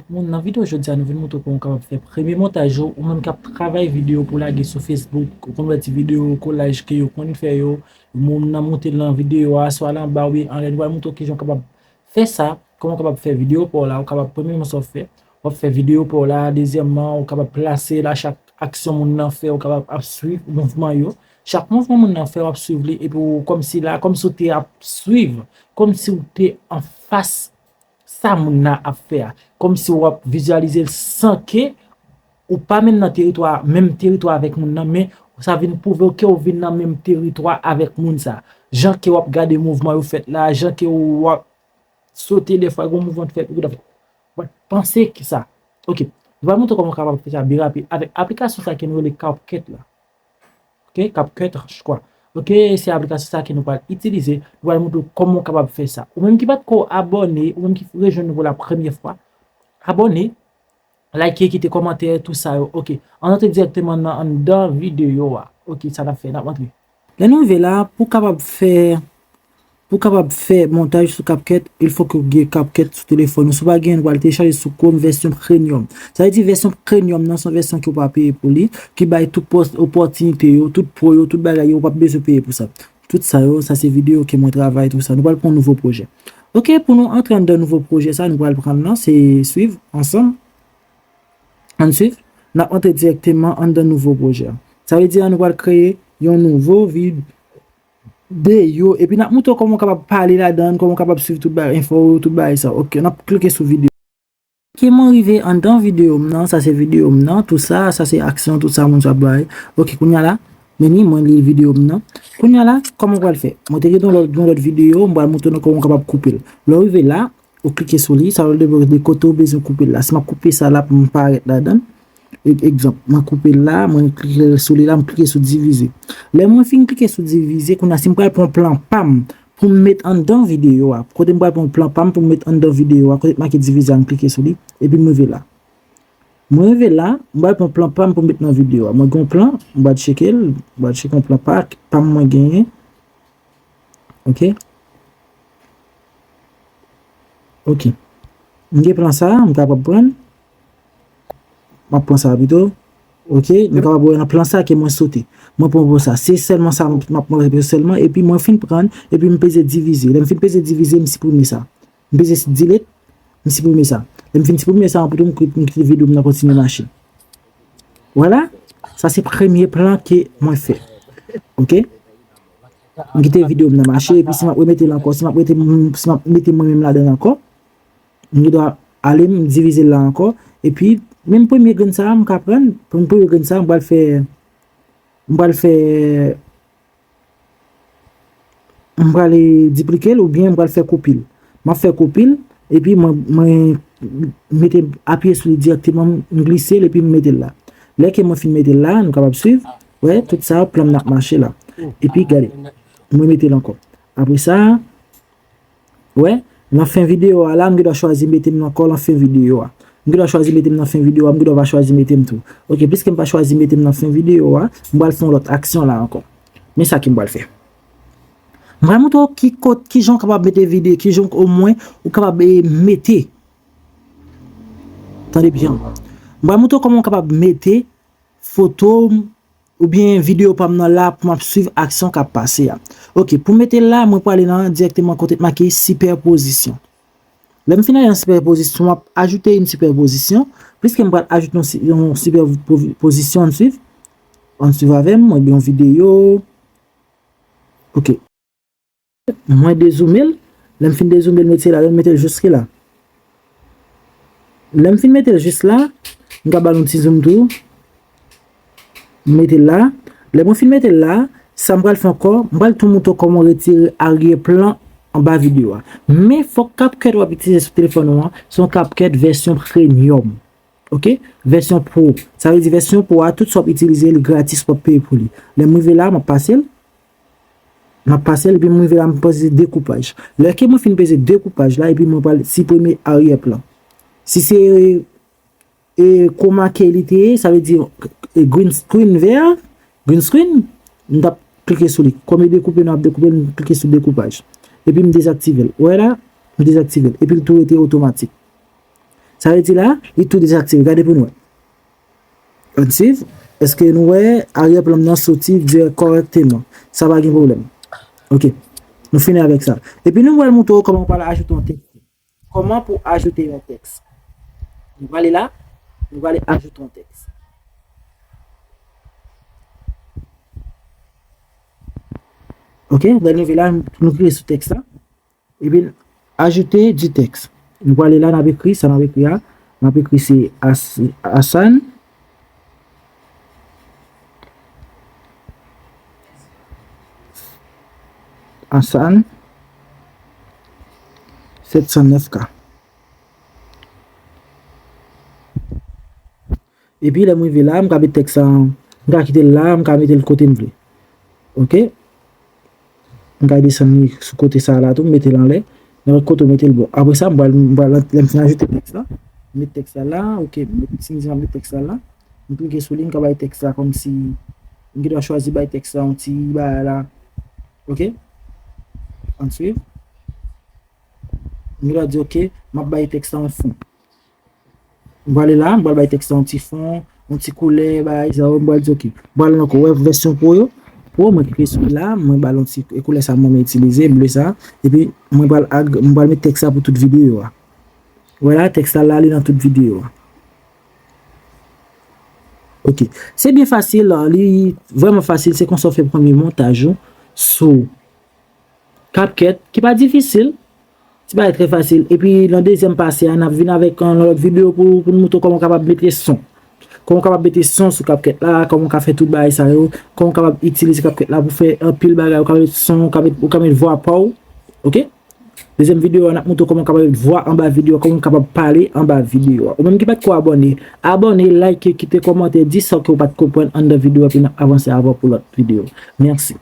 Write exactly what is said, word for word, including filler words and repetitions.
Moun, nan videyo jodi a, nou vin montre w kòman w kapab fè premye montaj yo, ou menm k ap travay videyo pou lage sou Facebook, ou konn wè ti videyo kolaj ke yo konn fè yo, moun nan monte l nan videyo a, swa l anba oubyen anlè, nou pral montre w kijan w kapab fè sa, kòman w kapab fè videyo pa w la, ou kapab premyèman sa w fè, w ap fè videyo pa w la, dezyèmman, ou kapab plase l a chak aksyon moun nan fè, ou kapab ap swiv mouvman yo. Chak mouvman moun nan fè, w ap swiv li, epi w kòmsi la, kòmsi w te ap swiv, kòmsi w te anfas sa moun nan ap fè a. Kòmsi w ap vizyalize l san ke ou pa menm nan teritwa, menm teritwa avèk moun nan, men sa vin pwouve w ke w vin nan menm teritwa avèk moun sa. Jan ke w ap gade mouvman yo fèt la, jan ke w ap sote dèfwa, gon mouvman k fèt, w ap panse ki sa. Ok, nou va montre kòman w kapab fè sa byen rapid avèk aplikasyon sa ke nou rele CapCut la. Ok, CapCut, je crois. Ok, se aplikasyon sa ke nou pral itilize. Nou pral montre w kòman w kapab fè sa. Ou menm ki pa t ko abòne, ou menm ki rejwenn nou pou la premyè fwa, abòne, like, kite kòmantè, tout sa yo. Ok, ann antre dirèkteman nan anndan videyo a. Ok, sa n ap fè, n ap antre. Lè nou rive la, pou w kapab fè Pou w kapab fè montaj sou CapCut, il fò ke w gen CapCut sou telefòn ou. Si w pa genyen, ou pral telechaje sou Chrome vèsyon premium. Sa vle di vèsyon premium nan se yon vèsyon ke w pa peye pou li, ki bay tout pòs, opòtinite yo, tout pro yo, tout bagay yo, ou p ap bezwen peye pou sa. Tout sa yo, sa se videyo ke mwen travay, tout sa. Nou pral pran yon nouvo pwojè. Ok, pou nou antre anndan nouvo pwojè sa, nou pral pran nan, se swiv ansanm. Ann swiv, n ap antre dirèkteman anndan nouvo pwojè. Sa vle di la, nou pral kreye yon nouvo videyo, epi n ap montre w kòman w kapab pale ladan l, kòman w kapab swiv tout bagay, enfo yo, tout bagay sa. Ok, n ap klike sou videyo. Ok, mwen rive anndan videyo m nan, sa se videyo m nan, tout sa, sa se aksyon, tout sa moun sa ap bay. Ok, kounye a la, men ni mwen li videyo m nan. Kounye a la, kòman w pral fè? Mwen te gen yon lòt, yon lòt videyo, m pral montre nou kòman w kapab koupe l. Lè w rive la, ou klike sou li, sa vle di de kote w bezwen koupe l la. Si m ap koupe sa la pou m parèt ladan l, e-, egzanp, mwen koupe l la, mwen klike sou li la, m klike sou divize. Lè mwen fin klike sou divize, kounye a si m pral pran plan pa m pou m met anndan videyo a, kote m pral pran plan pa m pou m met anndan videyo a, kote k make divize a, m klike sou li, epi m rive la. Mwen rive la, m pral pran plan pa m pou m met nan videyo a. Mwen gen yon plan, m pral tcheke l, m pral tcheke yon plan pa, pa m mwen genyen. Ok. Ok. M gen plan sa, m kapab pran l. M ap pran sa pito. Ok, nou kapab wè nan plan sa ke mwen sote. Mwen pran pou sa. Se sèlman sa m ap mwen sèlman, epi mwen fin pran, epi m peze divize. Lè m fin peze divize, m siprime sa. M peze delete, m siprime sa. Lè m fin siprime sa, anpito m kite, m kite videyo m nan kontinye mache. Vwala, sa se premye plan ke mwen fè. Ok? M kite videyo m nan mache, epi si m ap remete l ankò, si m ap mete, si m ap mete mwen menm ladan l ankò, m gen dwa ale, m divize l la ankò, epi menm premye grenn sa a, m ka pran, premye grenn sa a, m pral fè, m pral fè, m pral diplike l oubyen m pral fè kopi l. M ap fè kopi l, epi mwen, mwen mete, apiye sou li dirèkteman, m glise l, epi m mete l la. Lè ke mwen fin mete l la, nou kapab swiv, wè, tout sa, plan m nan ap mache la. Epi, gade, mwen mete l ankò. Apre sa, wè, nan fen videyo a la, m gen dwa chwazi mete m ankò nan fen videyo a. M gen dwa chwazi mete m nan fen videyo a, m gen dwa pa chwazi mete m tou. Ok, piske m pa chwazi mete m nan fen videyo a, m pral fè yon lòt aksyon la ankò. Men sa ke m pral fè. M pral montre w ki kot, kijan w kapab mete videyo, kijan omwen ou kapab, eh, mete. Tande byen. M pral montre w kòman w kapab mete foto m oubyen videyo pa m nan la pou m ap swiv aksyon k ap pase a. Ok, pou mete l la, mwen prale nan dirèkteman kote k make sipèpozisyon. Lè m fin ale nan sipèpozisyon, m ap ajoute yon sipèpozisyon. Piske m pral ajoute yon si-, yon sipèpozisyon, ann swiv. Ann swiv avè m, mwen gen yon videyo. Ok. Mwen dezoome l. Lè m fin dezoome l, mete la, lè m mete l jiske la. Lè m fin mete l jis la, m ka ba l yon ti zoom tou. M mete l la. Lè mwen fin mete l la, sa m pral fè ankò, m pral tou montre w kòman w retire aryè plan anba videyo a. Men fòk CapCut w ap itilize sou telefòn ou an, se yon CapCut vèsyon premium. Ok? Vèsyon pro. Sa vle di vèsyon pro a, tout sa w ap itilize, li gratis, w p ap peye pou li. Lè m rive la, m ap pase l. M ap pase l, epi m rive la, m peze dekoupaj. Lè ke mwen fin peze dekoupaj la, epi mwen pral siprime aryè plan. Si se, e, chroma key li te ye, sa vle di, e, green screen vè, green screen, m t ap klike sou li. Kòm li dekoupe, nou ap dekoupe, m klike sou dekoupaj. Epi m dezaktive l. Ou wè la, m dezaktive l. Epi l tou rete otomatik. Sa vle di la, li tou dezaktive. Gade pou nou wè. Ann swiv. Èske nou wè arrière plan nan soti dirèk kòrèkteman? Sa pa gen pwoblèm. Ok. Nou fini avèk sa. Epi nou pral montre w kòman w pral ajoute yon tèks. Kòman pou ajoute yon tèks? Nou prale la, nou prale ajoute yon tèks. Ok, lè nou rive la, nou klike sou tèks la. Epi, ajoute du texte. Nou prale la, n ap ekri, sa n ap ekri a. N ap ekri se As-, Asan. Asan. Sèt san nèf K. Epi, lè m rive la, m ka met tèks la, m ka kite l la, m ka mete l kote m vle. Ok? M ka desann li sou kote sa a la tou, m mete l anlè. Nenpòt kote w mete l bon. Apre sa, m pral, m pral, lè m fin ajoute tèks la, m met tèks la la, ok, m met, si m di m ap met tèks la la, m klike sou li, m ka bay tèks la kòmsi, m gen dwa chwazi bay tèks la yon ti bagay la, ok? Ann swiv. M gen dwa di, ok, m ap bay tèks la yon fon. M pral la, m pral bay tèks la yon ti fon, yon ti koulè, bagay sa yo, m pral di, ok. M pral ankò wè vèsyon Pro yo. Pro, mwen klike sou li la, mwen ba l yon ti koulè sa mwen itilize, ble sa. Epi, mwen pral ag-, mwen pral met tèks la pou tout videyo a. Vwala, tèks la la, li nan tout videyo a. Ok. Se byen fasil, li vrèman fasil, se konsa w fè premye montaj ou sou CapCut, ki pa difisil. Ti bagay trè fasil. Epi nan dezyèm pase a, n ap vin avèk yon lòt videyo pou, pou n moutre w kòman w kapab mete son. Kòman w kapab mete son sou CapCut la, kòman w ka fè tout bagay sa yo, kòman w kapab itilize CapCut la pou fè anpil bagay, ou ka met son, ou ka met, ou ka met vwa pa w. Ok? Dezyèm videyo a, n ap moutre w kòman w kapab met vwa anba videyo a, kòman w kapab pale anba videyo a. Ou menm ki pa t ko abòne, abòne, like, kite kòmantè, di sa ke w pa t konprann anndan videyo a, epi n ap avanse avè w pou lòt videyo. Mèsi.